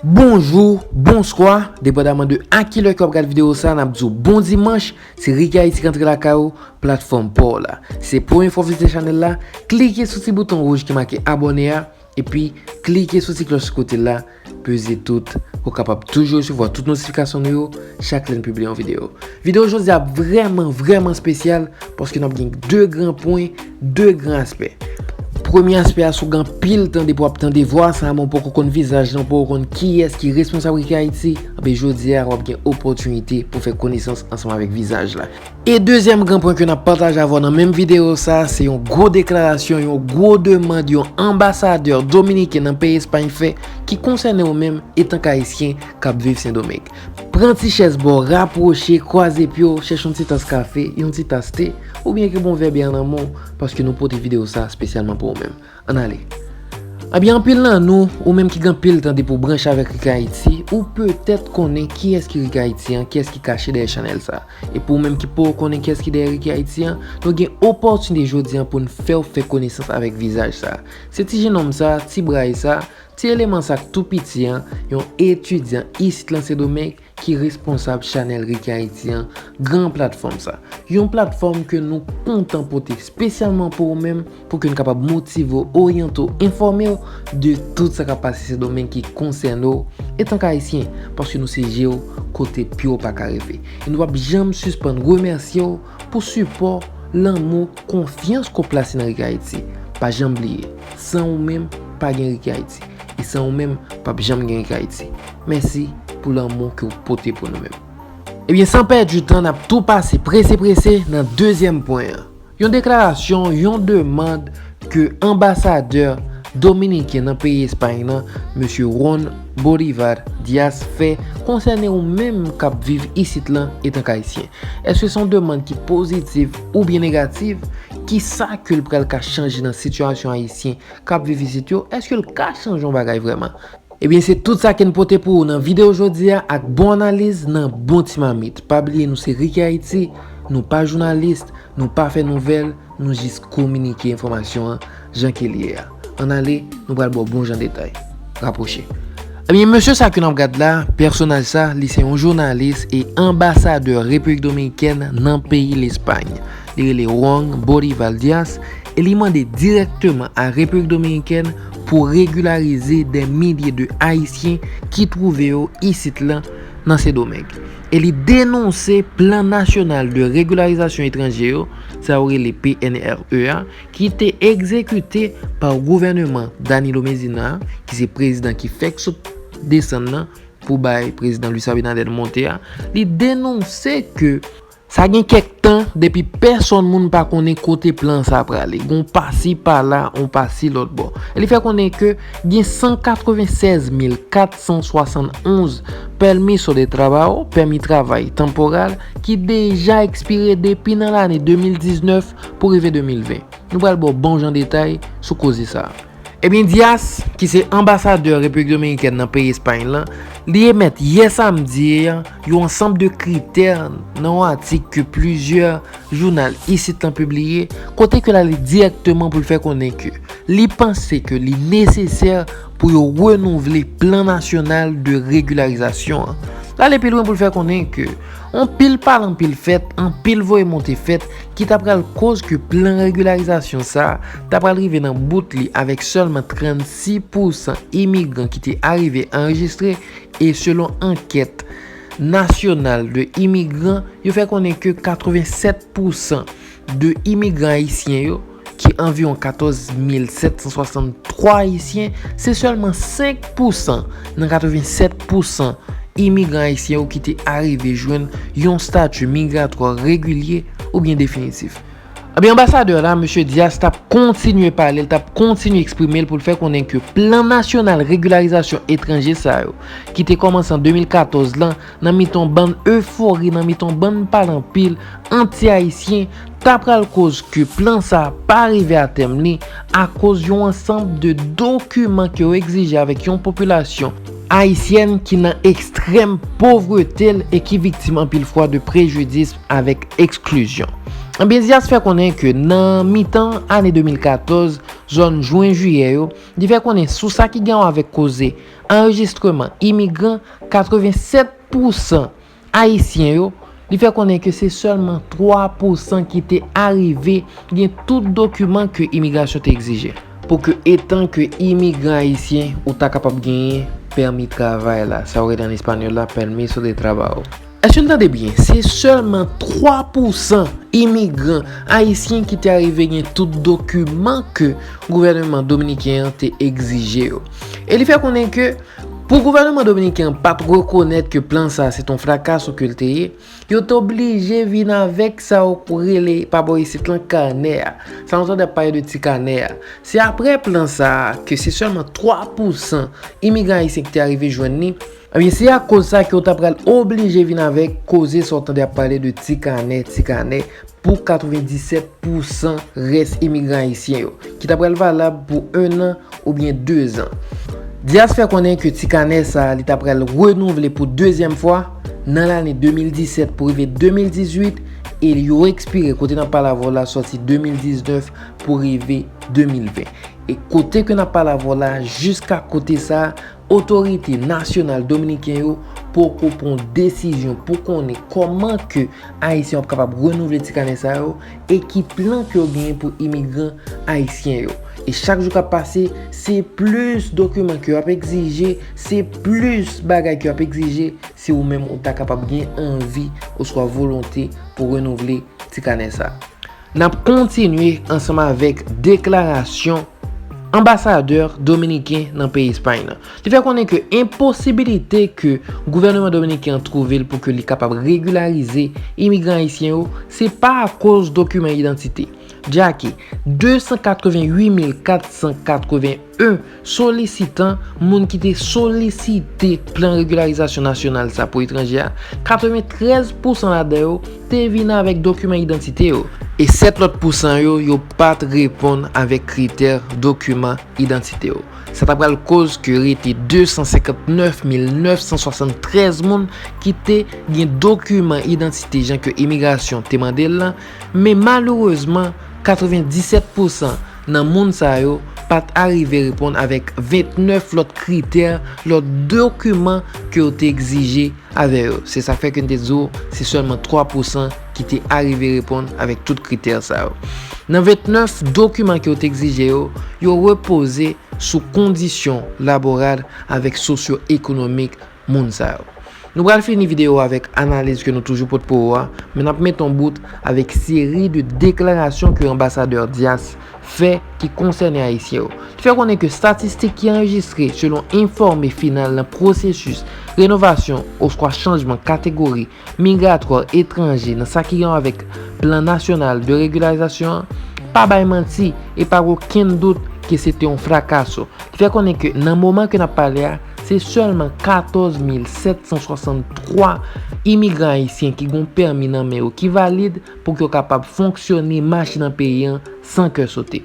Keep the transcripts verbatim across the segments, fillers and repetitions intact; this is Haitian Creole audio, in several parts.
Bonjou, bonswa, depandaman de a kilè ke w ap gade videyo sa, n ap di w bon dimanch. Se Ricky Haiti k antre lakay ou, platfòm pa w la. Si se premye fwa w vizite chanèl la, klike sou ti bouton wouj ki make abòne a, epi klike sou ti klòch sou kote la, peze tout, pou w kapab toujou resevwa tout notifikasyon nou yo chak lè n pibliye yon videyo. Videyo jodi a vrèman, vrèman espesyal, paske n ap gen de gran pwen, de gran aspè. Premye aspè a, si w gen anpil tan depi w ap tande vwa sa, men w poko konn vizaj lan, w poko konn kiyès ki responsab Ricky Haiti, anben jodi a, w ap gen opòtinite pou fè konesans ansanm avèk vizaj la. E dezyèm gran pwen ke n ap pataje avè w nan menm videyo sa, se yon gwo deklarasyon, yon gwo demann yon anbasadè dominiken nan peyi Espay fè ki konsène w menm etanke Ayisyen k ap viv Sendomeng. Pran ti chèz ba w, rapwoche, kwaze pye w, chèche yon ti tas kafe, yon ti tas te, oubyen ke gon vè byè nan men w, paske nou pote videyo sa espesyalman pou ou menm. Ann ale. Ebyen, anpil nan nou, ou menm ki gen anpil tan depi w branche avèk Ricky Haiti, ou petèt konnen kiyès ki Ricky Haiti an, kiyès ki kache dèyè chanèl sa. E pou ou menm ki poko konnen kiyès ki dèyè Ricky Haiti an, nou gen opòtinite jodi an pou n fè w fè konesans avèk vizaj sa. Se ti jennonm sa, ti bray sa, ti eleman sa k tou piti an, yon etidyan isit lan Sendomeng, ki responsab chanèl Ricky Haiti an, gran platfòm sa. Yon platfòm ke nou kontan pote espesyalman pou ou menm, pou ke n kapab motive w, oryante w, enfòme w de tout sa k ap pase Sendomeng ki konsène w, etanke Ayisyen, paske nou se je w kote pye w pa ka rive. E nou p ap janm sispann remèsye w pou sipò, lanmou, konfyans ke w plase nan Ricky Haiti. Pa janm bliye, san ou menm, pa gen Ricky Haiti. E san ou menm, p ap janm gen Ricky Haiti. Mèsi pou lanmou ke w pote pou nou menm. Ebyen, san pèdi tan, n ap tou pase prese prese nan dezyèm pwen an. Yon deklarasyon, yon demann ke anbasadè dominiken nan peyi Espay lan, mesye Juan Bolivar Diaz, fè konsène ou menm k ap viv isit lan etanke Ayisyen. Èske se yon demann ki pozitif oubyen negatif? Kisa ke l pral ka chanje nan sitiyasyon Ayisyen k ap viv isit yo? Èske l ka chanje yon bagay vrèman? Ebyen, se tout sa ke n pote pou ou nan videyo jodi a ak bon analiz nan bon ti mamit. Pa bliye, nou se Ricky Haiti, nou pa jounalis, nou pa fè nouvèl, nou jis kominike enfòmasyon an jan ke l ye a. Ann ale, nou pral ba w bon jan detay. Rapwoche. Ebyen, mesye sa ke n ap gad la, pèsonaj sa, li se yon jounalis e anbasadè Repiblik Dominikèn nan peyi Lespay. Li rele Juan Bolivar Diaz e li mande dirèkteman a Repiblik Dominikèn pou regilarize dè milye de Ayisyen ki twouve yo isit lan nan Sendomeng. E li denonse plan nasyonal de regilarizasyon etranje yo, sa yo rele P N R E a, ki te egzekite pa gouvèneman Danilo Medina, ki se prezidan ki fèk sot desann nan, pou bay prezidan Luis Abinader monte a, li denonse ke sa gen kèk tan depi pèsonn moun pa konnen kote plan sa prale. Gon pasi pala, on pasi lòt bò. E li fè konnen ke gen san katrevennsèz mil kat san swasannonz permiso de trabajo, pèmi travay tanporal, ki deja ekspire depi nan lane de mil diznèf pou rive de mil ven. Nou pral ba w bon jan detay sou koze sa a. Ebyen, Diaz, ki se anbasadè Repiblik Dominikèn nan peyi Espay lan, li emèt yè samdi a yon ansanm de kritè nan yon atik ke plizyè jounal isit lan pibliye, kote ke l ale dirèkteman pou l fè konnen ke li panse ke li nesesè pou yo renouvle plan nasyonal de regilarizasyon an. L ale pi lwen pou l fè konnen ke on pil pale anpil fèt, anpil voye monte fèt, ki ta pral koz ke plan regilarizasyon sa a ta pral rive nan bout li avèk sèlman trannsis pousan imigran ki te arive anrejistre, e selon ankèt nasyonal de imigran, yo fè konnen ke katrevennsèt pousan de imigran ayisyen yo, ki anviwon katòz mil sèt san swasanntwa ayisyen, se sèlman senk pousan nan katrevennsèt pousan imigran ayisyen yo ki te arive jwenn yon stati migratwa regilye oubyen definitif. Ebyen, anbasadè la, mesye Diaz, t ap kontinye pale, l t ap kontinye eksprime l pou l fè konnen ke plan nasyonal regilarizasyon etranje sa yo, ki te kòmanse an de mil katòz lan, nan mitan bann efori, nan mitan bann pale anpil anti-ayisyen, ta pral koz ke plan sa a pa rive a tèm li, akoz yon ansanm de dokiman ke yo egzije avèk yon popilasyon ayisyèn ki nan ekstrèm povrete l e ki viktim anpil fwa de prejidis avèk eksklizyon. Ebyen, Diaz fè konnen ke nan mitan ane de mil katòz, zòn jen, jiyè yo, li fè konnen sou sa ki gen a wè avèk koze anrejistreman imigran, katrevennsèt pousan ayisyen yo, li fè konnen ke se sèlman twa pousan ki te arive gen tout dokiman ke imigrasyon te egzije. Pou ke etan ke imigran ayisyen, ou ta kapab genyen pèmi travay la, sa yo rele an espanyòl la, permiso de trabajo. Èske n tande byen? Se sèlman twa pousan imigran ayisyen ki te arive gen tout dokiman ke gouvènman dominiken an te egzije yo. E li fè konnen ke pou gouvènman dominiken an pa t rekonèt ke plan sa a se t on frakaso ke l te ye, yo te oblije vin avèk sa yo rele pa bò isit lan kanè a. Sa nou tande ap pale de ti kanè a. Se apre plan sa a ke se sèlman twa pousan imigran ayisyen ki te arive jwenn li. Ebyen, se akoz sa ke yo ta pral oblije vin avèk koze sa w tande ap pale de ti kanè, ti kanè, pou katrevenndisèt pousan rès imigran ayisyen yo, ki ta pral valab pou en an oubyen de zan. Dias fè konnen ke ti kanè sa a, li ta pral renouvle pou dezyèm fwa nan lane de mil disèt pou rive de mil dizuit, e yo ekspire kote n ap pale avè w la sòti de mil diznèf pou rive de mil ven. E kote ke n ap pale avè w la, jiska kote sa a, otorite nasyonal dominiken yo poko pran desizyon pou konnen kòman ke ayisyen yo ap kapab renouvle ti kanè sa yo e ki plan ke yo genyen pou imigran ayisyen yo. E chak jou k ap pase, se plis dokiman ke yo ap egzije, se plis bagay ke yo ap egzije, si ou menm ou ta kapab gen anvi oswa volonte pou renouvle ti kanè sa. N ap kontinye ansanm avèk deklarasyon anbasadè dominiken nan peyi Espay nan. Li fè konnen ke enposibilite ke gouvènman dominiken an twouve l pou ke li kapab regilarize imigran ayisyen yo, se pa akoz dokiman idantite. Djake, de san katreven uit mil kat san katreven en solisitan, moun ki te solisite plan regilarizasyon nasyonal sa pou etranje a, katreventrèz pousan ladan yo te vin avèk dokiman idantite yo. E sèt lòt pousan yo, yo pa t reponn avèk kritè dokiman idantite yo. Sa ta pral koz ke rete de san senkantnèf mil nèf san swasanntrèz moun ki te gen dokiman idantite jan ke imigrasyon te mande l lan, men malerezman, katrevenndisèt pousan nan moun sa yo pa t arive reponn avèk ventnèf lòt kritè, lòt dokiman ke yo te egzije avè yo. Se sa k fè ke n te di w, se sèlman twa pousan ki te arive reponn avèk tout kritè sa yo. Nan ventnèf dokiman ke yo te egzije yo, yo repoze sou kondisyon laboral avèk sosyo-ekonomik moun sa yo. Nou pral fini videyo a avèk analiz ke nou toujou pote pou ou a, men n ap mete yon bout avèk seri de deklarasyon ke anbasadè Dias fè ki konsène ayisyen yo. Li fè konnen ke statistik ki anrejistre selon enfòme final nan pwosesis renovasyon oswa chanjman kategori migratwa etranje nan sa ki gen avèk plan nasyonal de regilarizasyon an pa bay manti e pa gen okenn dout ke se te yon frakaso. Li fè konnen ke nan moman ke n ap pale a, se sèlman katòz mil sèt san swasanntwa imigran ayisyen ki gen yon pèmi nan men yo ki valid pou ke yo kapab fonksyone, mache nan peyi an san kè sote.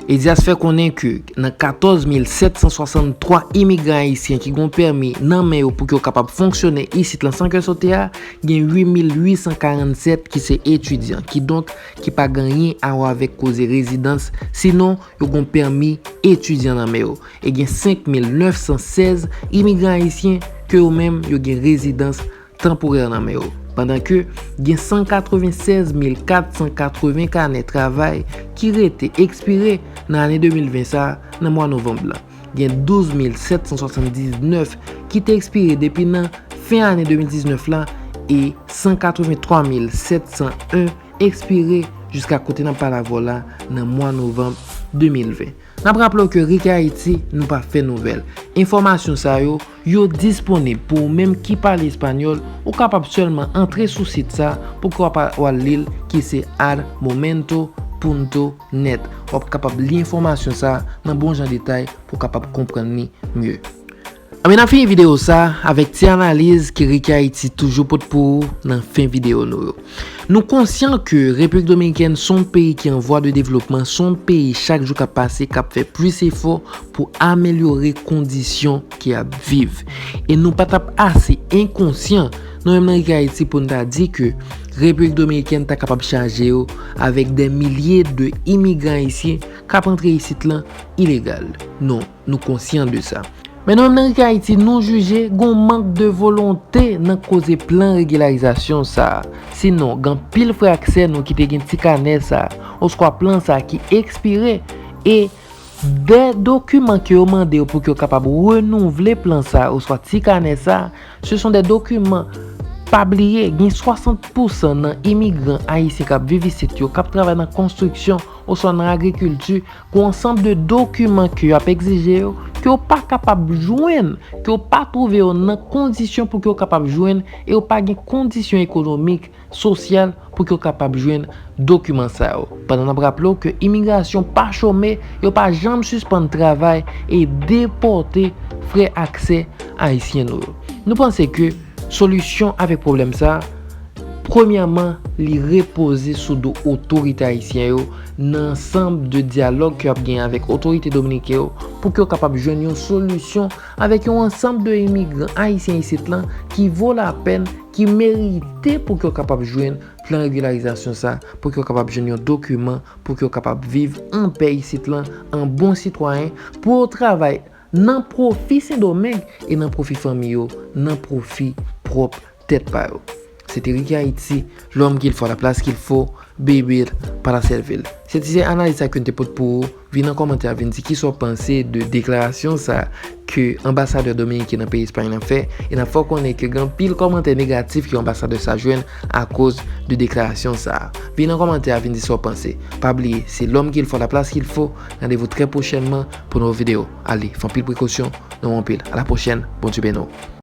E Dias fè konnen ke nan katòz mil sèt san swasanntwa imigran ayisyen ki gen yon pèmi nan men yo pou ke yo kapab fonksyone isit lan san kè sote a, gen uit mil uit san karannsèt ki se etidyan, kidonk ki pa gen anyen a wè avèk koze rezidans, sinon yo gen yon pèmi etidyan nan men yo. E gen senk mil nèf san sèz imigran ayisyen ke yo menm yo gen rezidans tanporè nan men yo, pandan ke gen san katrevennsèz mil kat san katreven kanè travay ki rete ekspire nan ane de mil ven sa a nan mwa novanm lan. Gen douz mil sèt san swasanndiznèf ki te ekspire depi nan fen ane de mil diznèf la e san katrevenntwa mil sèt san en ekspire jiska kote n ap pale avè w la nan mwa novanm de mil ven. N ap raple w ke Rick Haiti, nou pa fè nouvèl. Enfòmasyon sa yo, yo disponib pou ou menm ki pale espanyòl, ou kapab sèlman antre sou sit sa pou ke w ap al li l ki se al momento punto net. W ap kapab li enfòmasyon sa nan bon jan detay pou w kapab konprann li mye. Anben, n ap fini videyo sa avèk ti analiz ke Rick Haiti toujou pote pou ou nan fen videyo nou yo. Nou konsyan ke Repiblik Dominikèn se yon peyi ki an vwa de devlopman, se yon peyi chak jou k ap pase k ap fè plis efò pou amelyore kondisyon ke y ap viv. E nou pa t ap ase enkonsyan, nou menm nan Rick Haiti, pou n ta di ke Repiblik Dominikèn ta kapab chaje yo avèk dè milye de imigran ayisyen k ap antre isit lan ilegal. Non, nou konsyan de sa. Men nou menm nan Riki Ayiti, nou jije gon mank de volonte nan koze plan regilarizasyon sa a. Sinon, gen anpil frè ak sè nou ki te gen ti kanè sa a, oswa plan sa a ki ekspire, e de dokiman ke yo mande yo pou ke yo kapab renouvle plan sa a, oswa ti kanè sa a, se son de dokiman. Pa bliye, gen swasant pousan nan imigran ayisyen k ap viv isit yo, k ap travay nan konstriksyon, oswa nan agrikilti, gon ansanm de dokiman ke y ap egzije yo, ke yo pa kapab jwenn, ke yo pa twouve yo nan kondisyon pou ke yo kapab jwenn, e yo pa gen kondisyon ekonomik, sosyal pou ke yo kapab jwenn dokiman sa yo. Pandan n ap raple w ke imigrasyon pa chome, yo pa janm sispann travay e depòte frè ak sè ayisyen nou yo. Nou panse ke solisyon avèk pwoblèm sa a, premyèman, li repoze sou do otorite ayisyen yo nan ansanm de dyalòg ke y ap gen avèk otorite dominiken yo pou ke yo kapab jwenn yon solisyon avèk yon ansanm de imigran ayisyen isit lan ki vo lapèn, ki merite pou ke yo kapab jwenn plan regilarizasyon sa, pou ke yo kapab jwenn yon dokiman, pou ke yo kapab viv anpè isit lan, an bon sitwayen, pou yo travay nan pwofi Sendomeng e nan pwofi fanmi yo, nan pwofi pwòp tèt pa yo. Se te Riki Ayiti, l'homme qu'il faut à la place qu'il faut, baby, pa la sèl vil. Se ti se analiz sa ke n te pote pou ou. Vin nan kòmantè a, vin di kisa w panse de deklarasyon sa ke anbasadè dominiken nan peyi Espay lan fè, e n ap fè w konnen ke gen anpil kòmantè negatif ke anbasadè sa jwenn akoz de deklarasyon sa. Vin nan kòmantè a, vin di sa w panse. Pa bliye, c'est l'homme qu'il faut à la place qu'il faut. Randevou trè pwochènman pou nouvo videyo. Ale, fè anpil prekosyon, nou anpil. À la prochaine, Bondye beni w.